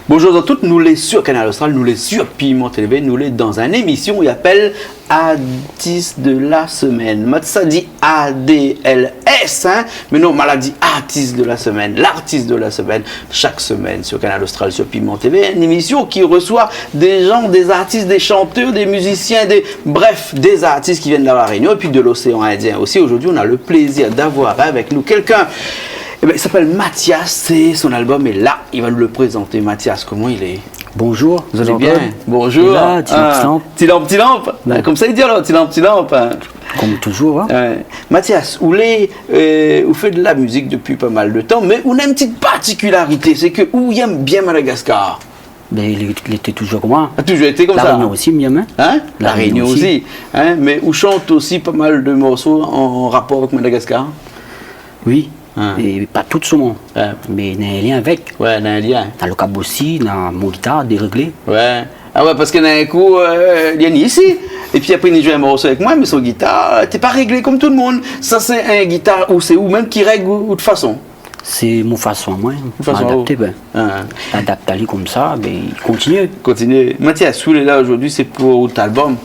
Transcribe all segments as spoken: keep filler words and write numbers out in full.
Bonjour zot tout, nou lé sur Kanal Austral, nou lé sur Piment T V, nou lé dan in émision i apèl Artiste de la semaine. Moin té sa di A D L S, hein, mé non, moin la di artiste de la semaine, l'artiste de la semaine, chaque semaine sur Kanal Austral, sur Piment T V, une émission qui reçoit des gens, des artistes, des chanteurs, des musiciens, des, bref, des artistes qui viennent de La Réunion et puis de l'océan Indien aussi. Aujourd'hui, on a le plaisir d'avoir avec nous quelqu'un, eh ben, il s'appelle Mathias, c'est son album est là, il va nous le présenter. Mathias, comment il est ? Bonjour, Jean-Claude. Bonjour. La, ti lanp, ti lanp. Ti lanp, ti lanp. Komsa i di alor, ti lanp, ti lanp, hein. Comme toujours, hein. Ouais. Mathias, ou lé, euh, ou fé de la mizik dopi pa mal de tan, mé ou na in ti partikilarité, sé ke ou yèm bien Madagascar. Ben, li, li lété toujour konmsa. A toujour été konmsa. La Rénion osi, mi yèm, hein. Hein ? La Rénion osi. Hein ? Mé ou shant osi pa mal de morso an rapor avèk Madagascar. Oui. Hein. É pa tout solman. Ouais. Mé na in lien avèk. Ouais, na in lien. Na lo kabosi, na mon gitar déréglé. Ouais. Ah ouais, parske na in kou, euh, li vien isi. Épi apré, li zoué in morso avèk moin, mé son gitar, té pa réglé kom tout lo moun. Sa, sé in gitar ou sé ou mèm ki règ out, out fason. Sé mon fason, moin. Out fason, adapté, ben. Ah. Adapt ali konmsa, ben, i kontinié. Kontinié. Mathias, ou lé la zordi, sé pou out album.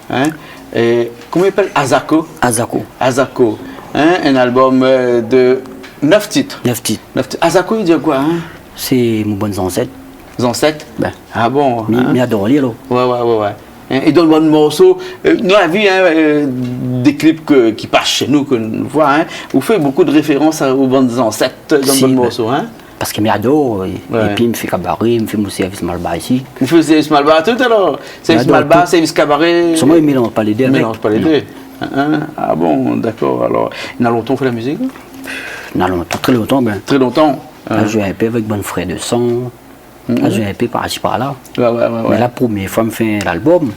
Hein ? É koman i apèl ? Azako ? Azako. Azako. Hein ? In album, euh, de nèf tit. Nèf tit. Nèf tit. Azako, i vé dir koi, hein ? Sé mon bann zansèt. Zansèt ? Ben. Ah bon, hein ? Mi, mi ador li, alor. Ouais, ouais, ouais, ouais. Hein, é dan bann morso, euh, nou la vi, hein, euh, dé klip ke, ki pas shé nou, ke nou voi, hein, ou fé bonpé de référans a, o bann zansèt dan bann morso, hein ? Si, ben. Parske mi ador, é, épi mi fé kabaré, mi fé mon sèrvis malbar isi. Ou fé sèrvis malbar tout alor ? Sèrvis malbar, tout. Sèrvis kabaré. Solman mi mélanz pa lé dé avèk. Mélanz pa lé dé. Non. Hein, hein. Ah bon, dakor. Alor, na lontan ou fé la mizik, hein ? Na lontan, tré lontan, ben. Tré lontan. Hein. La zoué in pé avèk bann Frères de Sang. Mhm. La zoué in pé par isi, par la. Ouais, ouais, ouais, ouais. Mé la promié foi mi fé lalbom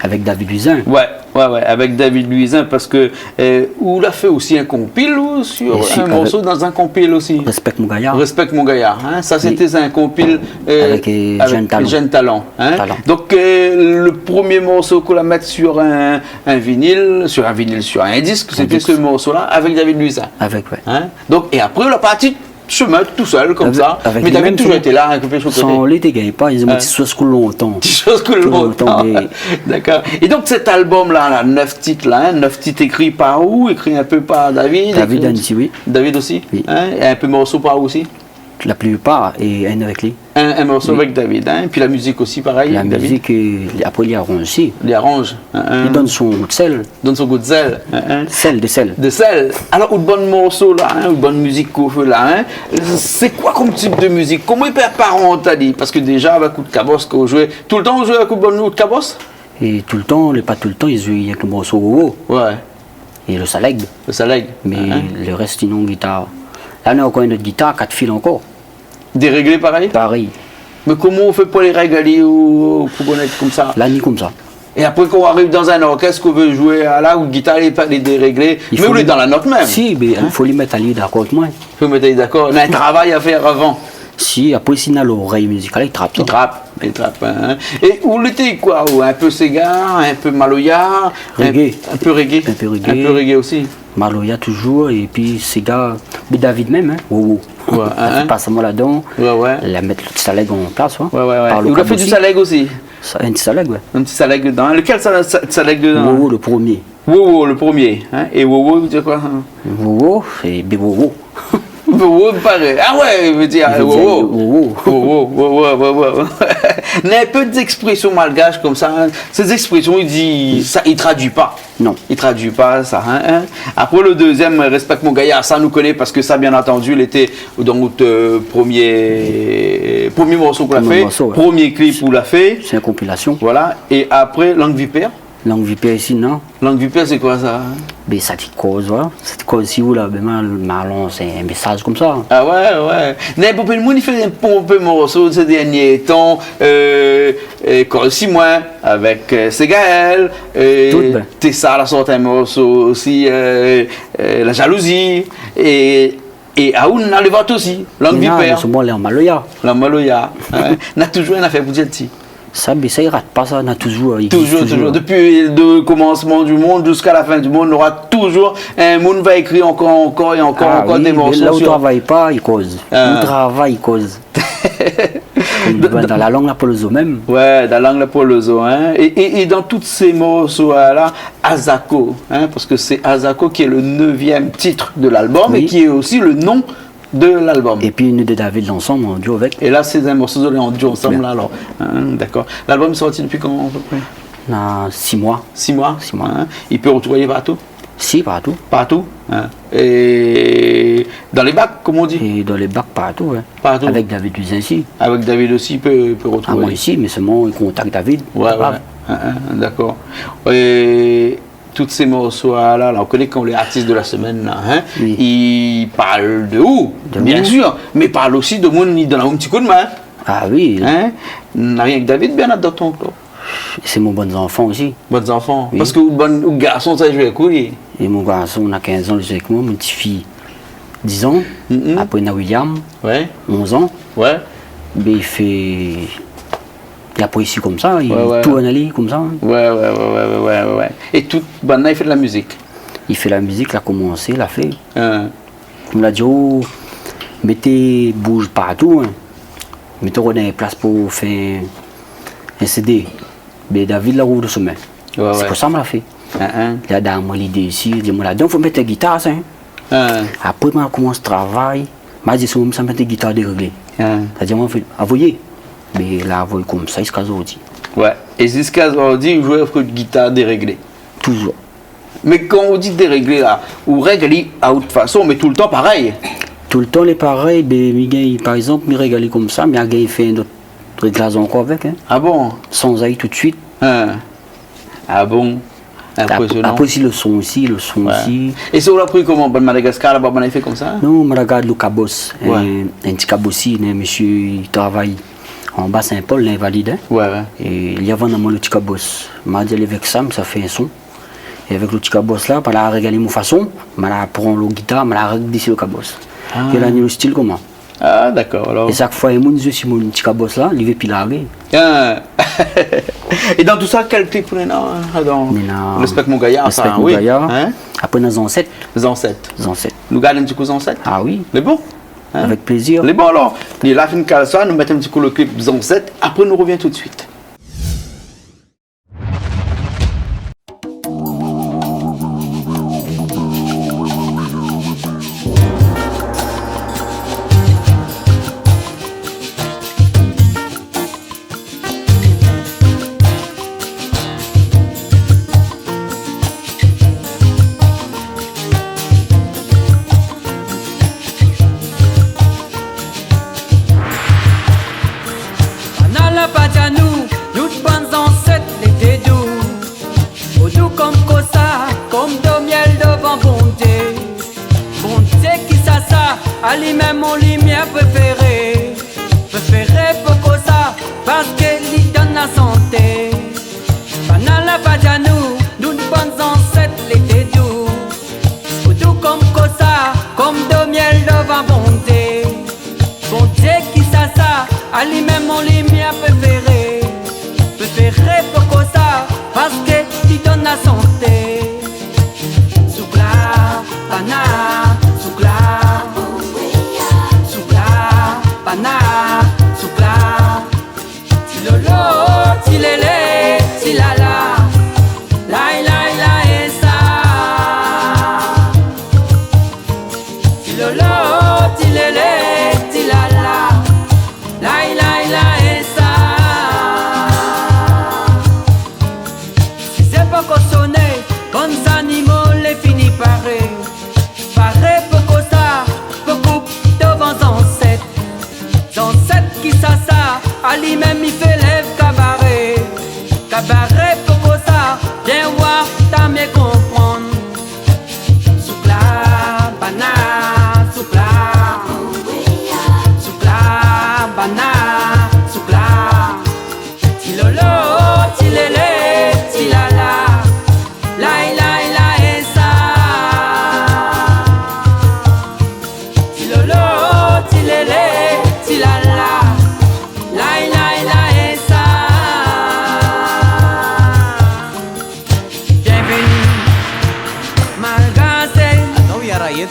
avèk David Louisin. Ouais, ouais, ouais, avèk David Louisin, parske, euh, ou la fé osi in konpil, ou, sur in morso dan in konpil osi. Avèk, avèk Respèk mon gayar. Respèk mon gayar, hein. Sa, sété in konpil, euh, avèk, euh, avèk Jeune Talent. Jeune Talent, hein. Talent. Donk, euh, lo promié morso k'ou la mèt sur in, in vinil, sur in vinil, sur in disk, sété se morso-la avèk David Louisin. Avèk, ouais. Hein. Donk, é apré, ou la parti shomin tousèl, konmsa. Avèk, avèk li mèm, mé David toujour été la, hein, konpé shoté. San li, té gingn pa, li di amoin, ti shoz koul lontan. Ti shoz koul lontan. Koul lontan, mé... Dakor. É donk, sèt albom-la, la, nèf tit la, hein, nèf tit ékri par ou, ékri in pé par David, David osi, oui. David osi, oui. Hein, é in pé morso par ou osi ? La plipar, é inn avèk li. In, in morso avèk David, hein. Épi la mizik osi, parèy, David. La mizik, euh, apré, li aranj osi. Li aranj, hein, hein. Li donn son gou d'sèl. Donn son gou d'sèl, hein, hein. Sèl, de sèl. De sèl. Alor, out bann morso la, hein, out bann mizik k'ou fé la, hein, sé koi kom tip de mizik ? Koman i pé aparant ali ? Parske déza, avèk out kabos k'ou zoué, toultan ou zoué avèk out bann, out kabos ? É toultan, lé pa toultan, i zoué avèk lo morso wowo. Ouais. É lo salèg. Lo salèg. Mé lo rès, sinon, gitar. La, nou na ankor in ot gitar, kat fil ankor. Déréglé parèy ? Parèy. Mé koman ou fé pou lé règ ali, ou pou konèt konmsa ? La ni konmsa. É apré, kan ou ariv dan in orkès, k'ou vé zoué, ala, out gitar lé pa, lé déréglé, mé ou lé dan la not mèm. Si, mé i fo li mèt ali dakor avèk moin. Fo mèt ali dakor. Na in travay a fèr avan. Si, apré, si na lorèy mizikal, i trap. I trap, i trap, hein. É ou lété koi, ou, in pé séga, in pé maloya, in, in pé reggae. Reggae. In pé reggae. In pé reggae osi. Maloya toujour, épi séga, mé David mèm, hein, wowo. Ouais, hein. Pas amoin ladan. Ouais, ouais. La mèt lo ti salèg an plas, hein. Ouais, ouais, ouais. Par lo kabosi. É ou la fé di salèg osi ? Sa, in ti salèg, ouais. In ti salèg dedan. Lékèl sa, sa, salèg dedan ? Wowo, lo promié. Wowo, lo promié, hein. É wowo, i vé dir koi, hein ? Wowo, sé bé wowo. Wowo, parèy. Ah ouais, i vé dir, euh, wowo. I vé dir wowo. Wowo, wowo, wowo. Na in pé d'zèksprésyon malgash konmsa, hein. Sé zèksprésyon, i di, sa, i tradui pa. Non. I tradui pa sa, hein, hein. Apré, lo dézièm, euh, Respèk mon gayar, sa nou koné parske sa, bien antandi, lété dan out, euh, promié, promié morso k'ou la fé, promié klip ou la fé. Promié morso, ouais. Sé in konpilasion. Voilà. É apré, Lang Vipèr. Lang Vipèr isi, non ? Lang Vipèr, sé koi sa, hein ? Bé, sa té koz, voilà. Sa té koz si ou la, bé, mal, mal, sé in mésaz konmsa. Ah ouais, ouais. Néna bonpé d'moun i fé bonpé morso sé dernié tan, euh, euh, Koz si moin, avèk, euh, Ségaël, euh, Tessa la sort in morso osi, euh, euh, La jalouzi, é É aou, na lévat osi, lang vipèr. Non, mé sé bon, lé an maloya. Lang maloya, in. Na toujour in afèr pou dir ti. Sa, mé sa, i rat pa sa, na toujour, i égzis toujour, toujour. Dopi le komansman di monn ziska la fin di monn, nora toujour in moun va ékri ankor, ankor é ankor, ankor dé morso. Ah oui, mé la ou travay pa, i koz. Ah. Ou travay, i koz. Konm i di, dan, dan la lang la polozo mèm. Ouais, dan la lang la polozo, in. É, é, é dan tout sé morso-la, Azako, in, parske sé Azako ki lé le nevièm tit de lalbom é ki lé osi le non de lalbom. Oui. Épi nou dé David ansanm, an duo avèk. É la, sé in morso zot lé an duo ansanm la, alor. In, dakor. Lalbom i sorti dopi kan, a pé pré ? Na sis moi. Sis moi ? Sis moi. In. I pé rotrouv partou ? Si, partou. Partou, in. É dan lé bak, konm i di. É dan lé bak, partou, in. Partou. Avèk David Luzinsi. Avèk David osi, i pé, i pé rotrouv. Ah, moin osi, mé solman, i kontak David. Ouais, ouais. In, in, dakor. É tout sé morso-la, la, ou koné kan lé artis de la semèn, la, in, i parl de ou, bien sir, mé i parl osi de moun i donn aou in ti koudmin. Ah oui. In ? Na rienk David, bien, ladan ton klib. Sé mon bann zanfan osi. Bann zanfan. Oui. Parske ou bann, ou garson, sa i zoué avèk ou, li ? É mon garson, na kinz an, li zoué avèk moin, mon ti fi, diz an. Mm. Apré, na William, ouais, onz an. Ouais. Bé, i fé, i aprési konmsa, i tourn ali konmsa. Ouais, ouais, ouais. É tout bann-la, i fé de la mizik ? I fé la mizik, la komansé, la fé. In. Konm la di, oh, mété bouz partou, in. Mété aou dan in plas pou fé in CD. Bé David la rouv le shomin. Ouais, ouais. Sé pou sa ma la fé. In, in. Li la donn amoin lidé isi, li di amoin, ladan, fo mèt gitar, sa, in. In. Apré, ma la komans travay, ma di, si ou mèm sa mèt gitar déréglé. In. Sa di amoin, fé, avoyé. Bé la avoy konmsa, ziska zordi. Ouais. É ziska zordi, ou zoué avèk gitar déréglé ? Toujour. Mé kan ou di déréglé la, ou règ ali a out fason, mé toultan parèy ? Toultan lé parèy, bé, mi gingn, par égzanp, mi règ ali konmsa, mé mi gingn fé in ot réglaz ankor avèk, in. Ah bon ? Sanz ali tout suit. In. Ah bon ? Inprésionan. Ap-, apré osi le son osi, le son osi. Ouais. É sa ou la apri koman ? Bann Madagaskar laba, bann i fé konmsa ? Non, ma la gard lo kabos. Ouais. In, in ti kabosé, in mésyé i travay anba Sin-Pol, linvalid, in. Ouais, ouais. É li la vann amoin lo ti kabos. Ma di alé avèk sa, mé sa fé in son. É avèk lo ti kabos la, pa la règ ali mon fason, ma la pran lo gitar, ma la règ dési lo kabos. Ah. É la ni lo stil koman. Ah, dakor, alor. É shak foi in moun i zoué si mon ti kabos la, li vé pi largé. Ah. É dan tousa, kèl klip ou néna, in, dan Respèk mon gayar, sa, Respèk mon gayar, in ? Apré, na Zansèt. Zansèt. Zansèt. Nou gard in ti kou Zansèt ? Ah oui. Lé bon ? In ? Avèk plézir. Lé bon, alor. Lé la, fine kal sa, nou mèt in ti kou lo klip Zansèt, apré nou rovien tout suit. Banna la pa di anou, nout bann zansèt lété dou. Vodou konm kosa, konm do myèl dovan Bondié. Bondié ki sa sa, ali mèm mon limièr préféré. Préféré pou kosa, parske li donn la santé. Banna la pa di anou, nout bann zansèt lété dou. Vodou konm kosa, konm do myèl dovan Bondié. Bondié ki sa sa, ali mèm mon limièr préféré. Préféré pou kosa, parske li donn la santé. Soukla, banna, soukla. Soukla, banna, soukla. Ti lolo, ti lélé, ti lala. Lay, lay, lay, sa. Ti lolo, ti lélé, ti lala. Lay, lay, lay, sa. Sizé poko soné, bann zanimo lé fini paré. Paré pou kosa, pou koup dovan zansèt. Zansèt ki sa sa, ali mèm i fé lèv kabaré. Kabaré pou kosa, vien oir, ta myé konprann. Soukla, banna, soukla.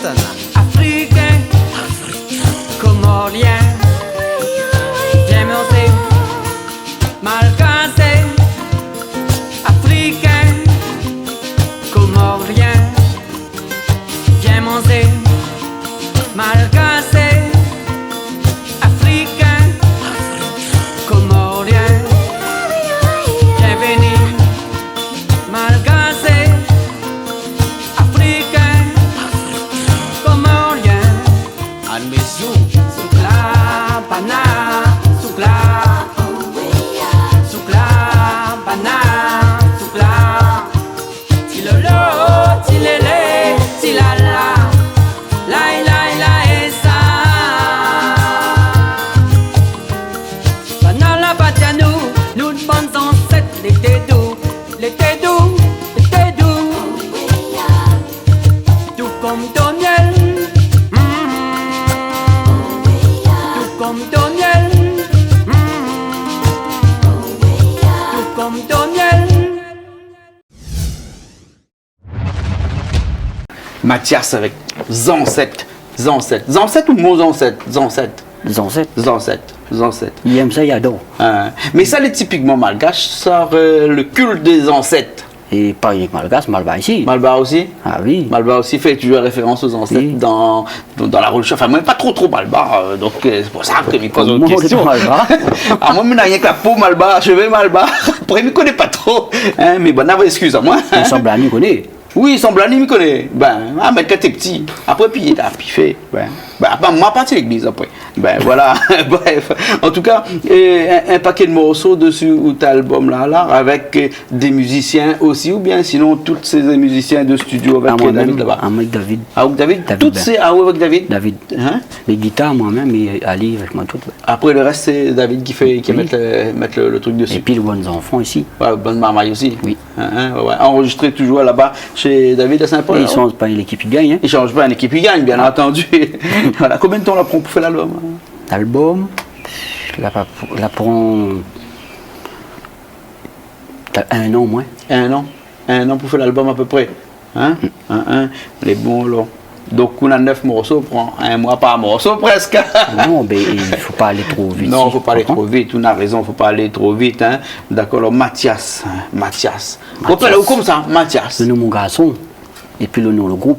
Afrikin, komorien, vien manzé, malgasé, afrikin, komorien, vien manzé, malgasé, afrikin, komorien, vien vini, malgasé, afrikin, komorien. Anmezou, soukla, bana, soukla, soukla, bana, soukla. Ti lolo, ti lélé, ti lala, lay, lay, lay, sa. Bana la pa di anou, nou bann zansèt, lété dou, lété dou, lété dou. Dou konm do mièl. Mm. Dou konm do mièl. Mm. Dou konm do mièl. Mathias avèk zansèt. Zansèt. Zansèt ou mon zansèt ? Zansèt. Zansèt. Zansèt. Zansèt. Li yèm sa, li ador. Hein. Mé sa, lé tipikman malgash, sa, euh, le culte des ancêtres. É pa rienk malgash, malbar isi. Malbar osi ? Ah oui. Malbar osi fé toujour référans o zansèt, oui, dan, dan, dan la relijion. Anfin, moin, pa tro, tro malbar, euh, donk, euh, sé pou sa ke mi poz in késtion. Koman ou lé malbar ? Ah, moin, mi na rienk la po malbar, shové malbar. Apré, mi koné pa tro. Hein, mé bon, avé éskiz amoin. Sanblani koné. Oui, sanblani, mi koné. Bin, ah, mé kan té pti. Apré, pi, la, pi fé. Bin, bin, apré, moin la parti légliz apré. Bin, voilà. Bref. An tou ka, euh, in, in pakèt morso dési out album la, la, avèk, euh, dé mizisien osi, oubien sinon tout sé mizisien de studio avèk, ah, euh, moin David mèm, laba ? Avèk David. Ah, avèk David ? David, tout bin. Sé, ah, ouais, avèk David. David. Hein ? Lé gitar, moin mèm, é ali avèk moin tout. Apré, le rès, sé David ki fé, ki, oui, mèt le, mèt le, le truk dési. Épi le bann zanfan isi. Ouais, bann marmay osi. Oui. Hein, hein, ouais, ouais. Anrozistré toujour laba shé David a Saint-Paul, la, ouais. É i sanz pa in ékip i gagn, hein. I sanz pa in ékip i gagn, bien antandi. Voilà. Konbien d'tan la pran pou fé lalbum ? Lalbum, la pa, la pran, t'as un an, moin. In an ? In an pou fé lalbum apépré. Hein ? Mm. Hein, hein. Lé bon, alor. Donk, ou na nèf morso, pran in moi par morso, prèsk. Non, mé i fo pa alé tro vit, non, si, fo pa alé tro vit, ou na rézon, fo pa alé tro vit, hein. Dakor, alor, Mathias, hein, Mathias. Mathias. Ou apèl aou konmsa, Mathias. Le non mon garson, épi le non le group.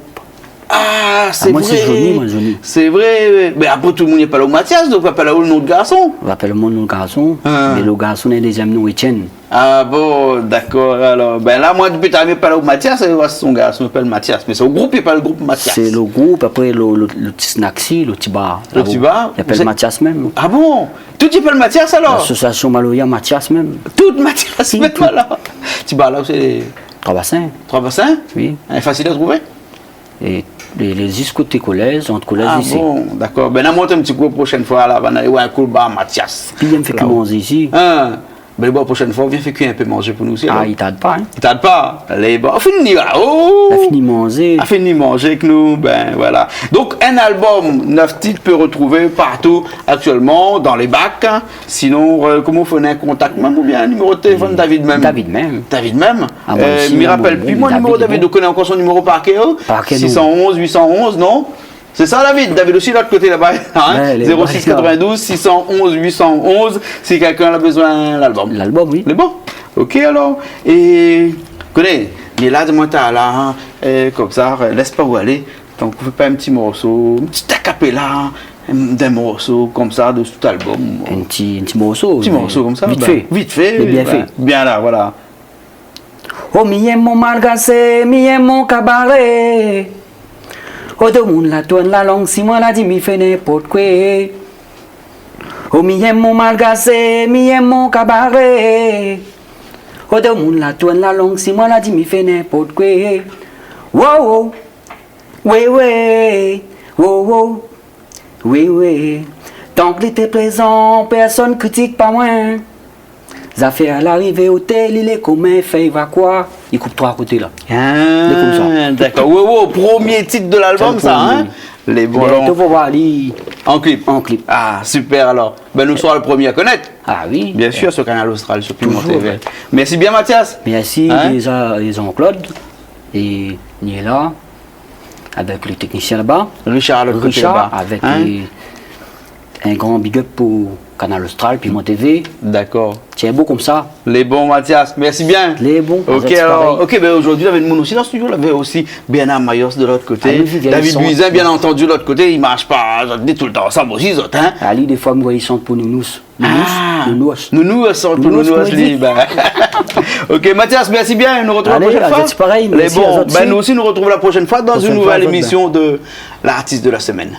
Ah, sé vré. Ah, moin sé Johnny, moin, Johnny. Sé vré, oui. Mé apré, tout le moun i apèl aou Mathias, donk i apèl aou le non de garson. I apèl amoin le non de garson, ah, mé le garson, le dézièm non, Étienne. Ah bon, dakor, alor. Bin la, moin, dopi talèr, mi apèl aou Mathias, é sé son garson i apèl Mathias. Mé sé le group i apèl le group Mathias. Sé le group, apré le, le, le ti snack isi, le ti bar. Le ti bar, i apèl Mathias mèm. Ah bon ? Tout i apèl Mathias, alor ? L'asosiasion Maloya Mathias mèm. Tout Mathias mèm, tout. Tout. Alor. Ti bar la, sé Trois-Bassins. Trois-Bassins ? Oui. Hein, fasil a trouvé ? É lé, lé zis koté kolèz, ant kolèz, ah, lisé. Bon, dakor. Bin, nou mont in ti kou, proshèn foi, la, va alé oir in kou bar Mathias. Pi vien fé kui manzé isi. Hein ? Bin, bon, proshèn foi, vien fé kui in pé manzé pou nou osi, alor. Ah, i tard pa, hein ? I tard pa. Alé, bon, fini la, oh ! La fini manzé. La fini manzé avèk nou, bin, voilà. Donk, in album, nèf tit, pé rotrouvé partou aktièlman, dan lé bak, hein. Sinon, euh, koman ou fé, ou néna in kontak mèm oubien in niméro de téléfone, David mèm ? David mèm. David mèm. Ah, moin osi, mi rapèl pi mon niméro, David. Ou koné ankor son niméro par kèr, hein ? Par kèr, non. Six cent onze, huit cent onze, non ? Sé sa, David ? David osi, lot koté laba, hein ? Ouais, lé, zéro six quatre-vingt-douze, six cent onze, huit cent onze, si kèlkin la bezoin lalbum. Lalbum, oui. Lé bon ? Ok, alor. É, koné, mé la, di amoin, ta la, hein, euh, konmsa, euh, lès pa ou alé. Donk, ou fé pa in ti morso, in ti a cappella, in, d'in morso konmsa de tout album. In ti, in ti morso, ti morso konmsa, vit fé. Vit fé, mé bien fé. Bin, bien la, voilà. Oh, mi yèm mon malgasé, mi yèm mon kabaré. Oh, domoun la tourn la lang si moin la di mi fé ninport koué. Oh, mi yèm mon malgasé, mi yèm mon kabaré. Oh, domoun la tourn la lang si moin la di mi fé ninport koué. Wow, wow. Wé, wé, wo, wo. Wé, wé. Tank li té plézan, pèrsone kritik pa moin. Zafèr la arivé otèl, li lé konm in fèy vakwa. I koup troi koté la. Ah, lé konmsa. Dakor. Wé, wé, promié tit de lalbum, sa, hein ? Sa, le promié, oui. Lé bon. Mé alor, tou pou oir ali an klip. An klip. Ah, super, alor. Bin, nou sra le promié a konèt. Ah oui. Bien sir, sur Kanal Austral, sur Piment T V. Toujour. Mèrsi bien, Mathias. Mèrsi, hein ? Déza, é Jean-Claude. É ni la. avèk le teknisien laba. Richard, lot koté laba. Richard, avèk, euh, in gran big up pou Kanal Austral, Piment TV. Dakor. Tienbo konmsa. Lé bon, Mathias, mèrsi bien. Lé bon. Ok, alor, ok, bin, zordi, lavé moun osi dan studio, lavé osi Bernard Mayos de lot koté. David Buizin, bien antandi, lot koté, i marsh pa, zot lé toultan ansam osi, zot, in. Ali, défoi, mwin, i shant pou Nounous. Nounous, Nounous. Nounous, Nounous, li, bin. Ok, Mathias, mèrsi bien. Nou artrouv la proshèn foi. Alé, azot parèy, mèrsi azot osi. Bin, nou osi, nou artrouv la proshèn foi dan in nouvèl émision de L'artiste de la semaine.